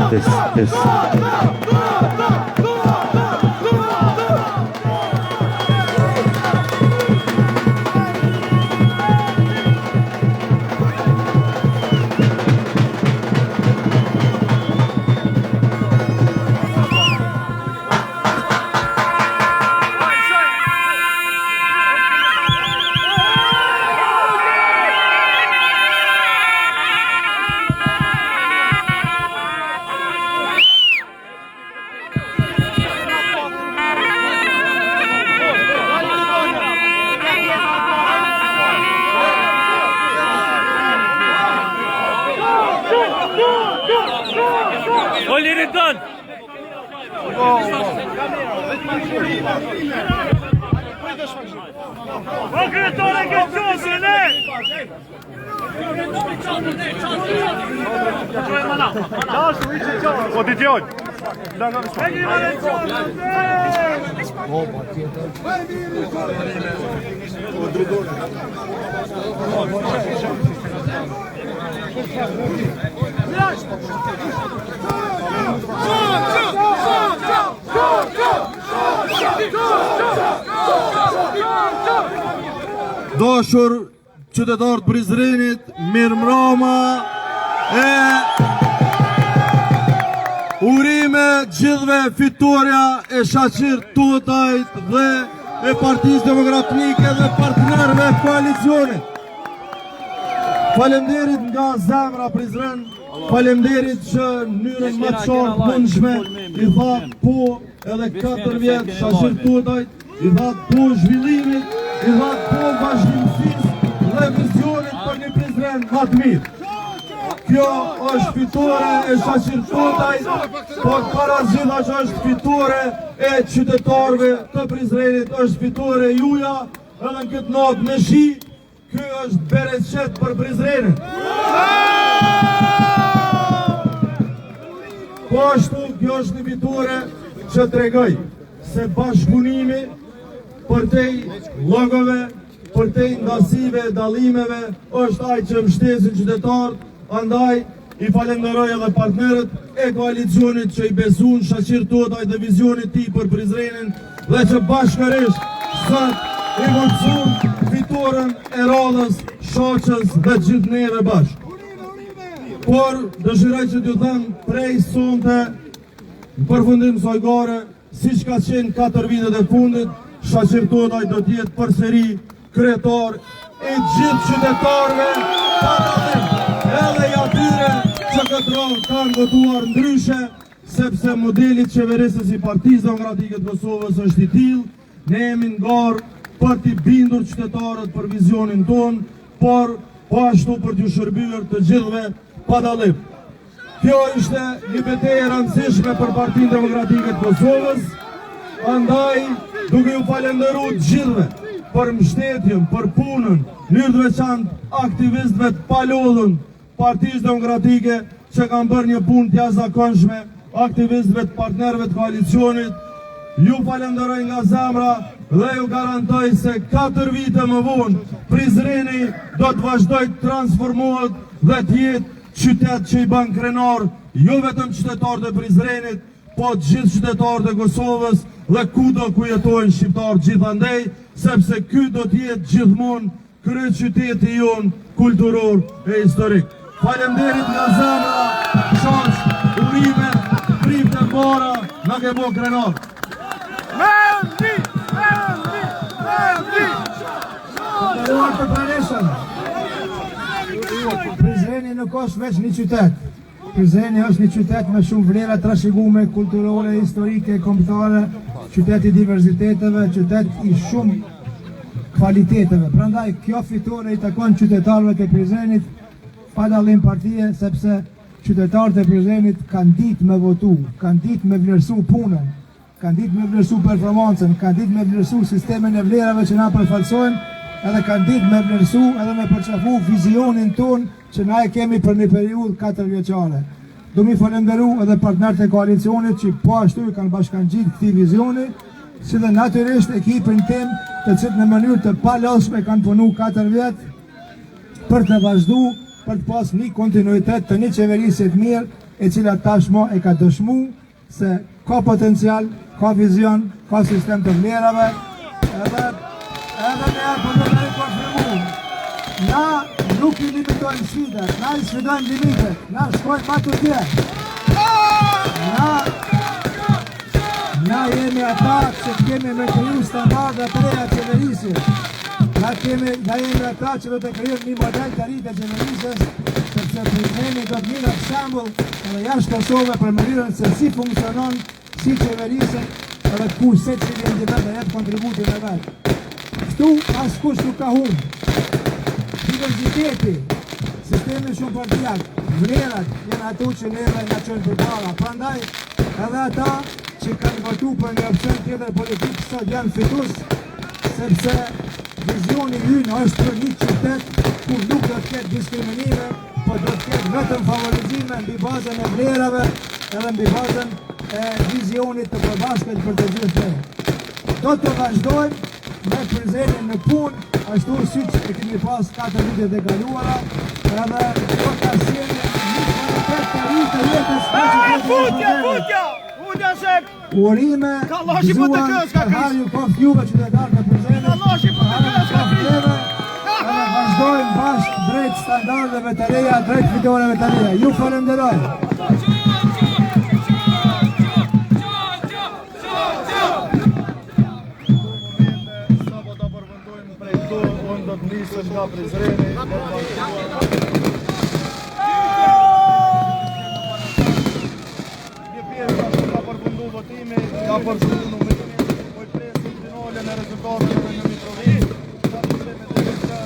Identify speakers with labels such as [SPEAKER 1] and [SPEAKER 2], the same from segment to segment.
[SPEAKER 1] Test, test.
[SPEAKER 2] O Liridon! O kryetare ke qosën, e!
[SPEAKER 3] O ti djalë.
[SPEAKER 4] Dashur qytetarë të Prizrenit, mirëmbrama e urime gjithve fitorja e Shaqir Totajt dhe e Partisë Demokratike dhe partnerëve të koalicionit. Faleminderit nga zemra Prizren, faleminderit që në mënyrën më të qartë mundshme i thatë po edhe 4 vjet Shaqir Totajt, i thatë po zhvillimit, i thatë po vazhdimësisë dhe vizionit për një Prizren më të mirë. Kjo është fitore e Shaqir Totajt, por para gjithash është fitore e qytetarëve të Prizrenit, është fitore juja edhe në këtë natë me shi, Ky është bereqet për Prizrenin. Po ashtu, kjo është një fitore që tregoi se bashkëpunimi përtej logove, përtej ndasive e dallimeve, është ai që mbështesin qytetarët, andaj I falenderoj edhe partnerët e koalicionit që i besuan Shaqir Totajt dhe vizionit tij për Prizrenin dhe që bashkërisht sot i mundësuan fitoren e radhës Shaqës dhe gjithë neve bashkë. Por dëshiroj që t'ju them prej sonte në përfundim kësaj gare, siç ka qenë 4 vitet e fundit, Shaqir Totaj do të jetë përsëri Kryetar i gjithë qytetarëve pa dallim, edhe i atyre që këtë radhë kanë votuar ndryshe, sepse modeli qeverisës i Partisë Demokratike të Kosovës është i tillë, ne jemi në garë për t'i bindur qytetarët për vizionin tonë, por po ashtu për t'ju shërbyer të gjithëve pa dallim. Kjo ishte një betejë e rëndësishme për Partinë Demokratike të Kosovës, andaj duke ju falenderu të gjithëve për mbështetjen, për punën, në mënyrë të veçantë aktivistëve të palodhun Partisë Demokratike që kanë bërë një punë të jashtëzakonshme, aktivistëve të partnerëve të koalicionit, ju falenderoj nga zemra dhe ju garantoj se 4 vite më vonë Prizreni do të vazhdojë të transformohet dhe të jetë Qytet që i bën krenar jo vetëm qytetarët e Prizrenit, po të gjithë qytetarët e Kosovës dhe kudo ku jetojnë shqiptarët gjithandej, sepse ky do të jetë gjithmonë kryeqyteti jonë kulturor e historik. Faleminderit nga zemra, Shaq, urime, priftë e mbara, na ke bo krenar.
[SPEAKER 3] Meldi! Meldi! Meldi!
[SPEAKER 5] Të nderuar të pranishëm. Prizreni nuk është veç një qytet. Prizreni është një qytet me shumë vlera trashëgume, kulturore, historike, kombëtare, qytet i diversiteteve, qytet i shumë kvaliteteve. Prandaj kjo fitore i takon qytetarëve të Prizrenit pa dallim partie, sepse qytetarët e Prizrenit kanë ditë me votu, kanë ditë me vlerësu punën, Kanë ditë me vlerësu performancën, kanë ditë me vlerësu sistemin e vlerave që na përfaqësojmë, edhe kanë ditë me vlerësu edhe me përqafu vizionin tonë që na e kemi për një periudhë 4 vjeçare. Du mi falenderu edhe partnerët e koalicionit që po ashtu i kanë bashkangjitë këtij vizioni, si dhe natyrisht ekipin tim të cilët në mënyrë të palodhshme kanë punu 4 vjet për të vazhdu, për të pas një kontinuitet të një qeverisje të mirë. e cila tashmë e ka dëshmu se ka potencial, ka vizion, ka sistem të vlerave, edhe edhe ne po do të konfirmu. Na nuk i limitojmë sfidat, na i sfidojmë limitet, na shkojmë ma tutje. Na Na jemi ata që kemi me kriju standarde të reja qeverisjes. Na kemi, na jemi ata që do të krijojmë një model të ri të qeverisjes, sepse Prizreni do të njihet shembull edhe jashtë Kosovë për mënyrën se si funksionon, si qeveriset edhe ku secili individ e jep kontributin e vet. Këtu askush nuk ka humbë. Diversiteti, sistemi shumëpartiak, vlerat janë ato që neve na çojnë përpara. Prandaj edhe ata që kanë votu për një opsion tjetër politik sot janë fitus, sepse vizioni ynë është për një qytet ku nuk do të ketë diskriminime, po do të ketë vetëm favorizime mbi bazën e vlerave edhe mbi bazën e vizionit të përbashkët për të gjithë ne. Do të vazhdojmë me Prizrenin në punë, ashtu siç e kemi pas 4 vitet e kaluara, edhe do të sjellim një kvalitet të ri të jetës në qytetin e
[SPEAKER 3] Futja,
[SPEAKER 5] Prizrenit.
[SPEAKER 3] futja! Futja se
[SPEAKER 5] Urime,
[SPEAKER 3] Kallashi po të
[SPEAKER 5] gëzuar,
[SPEAKER 3] kës, ka
[SPEAKER 5] për
[SPEAKER 3] kris.
[SPEAKER 5] ju koftë juve qytetarë të Prizrenit.
[SPEAKER 3] Kallashi po të kës, ka kris.
[SPEAKER 5] Neve, edhe vazhdojmë bashkë drejt standardeve të reja, drejt fitoreve të reja. Ju falenderoj.
[SPEAKER 4] Sapo ta përfundojmë prej këtu, unë do të nisem nga Prizreni për të vazhduar. Një pjesë tashmë ka përfundu votimi, ka përfundu numërimi, po i presim finalen e rezultateve në Mitrovicë. Sa të themi të gjithë që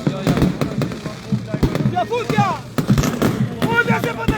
[SPEAKER 3] Futja, futja! Futja se po të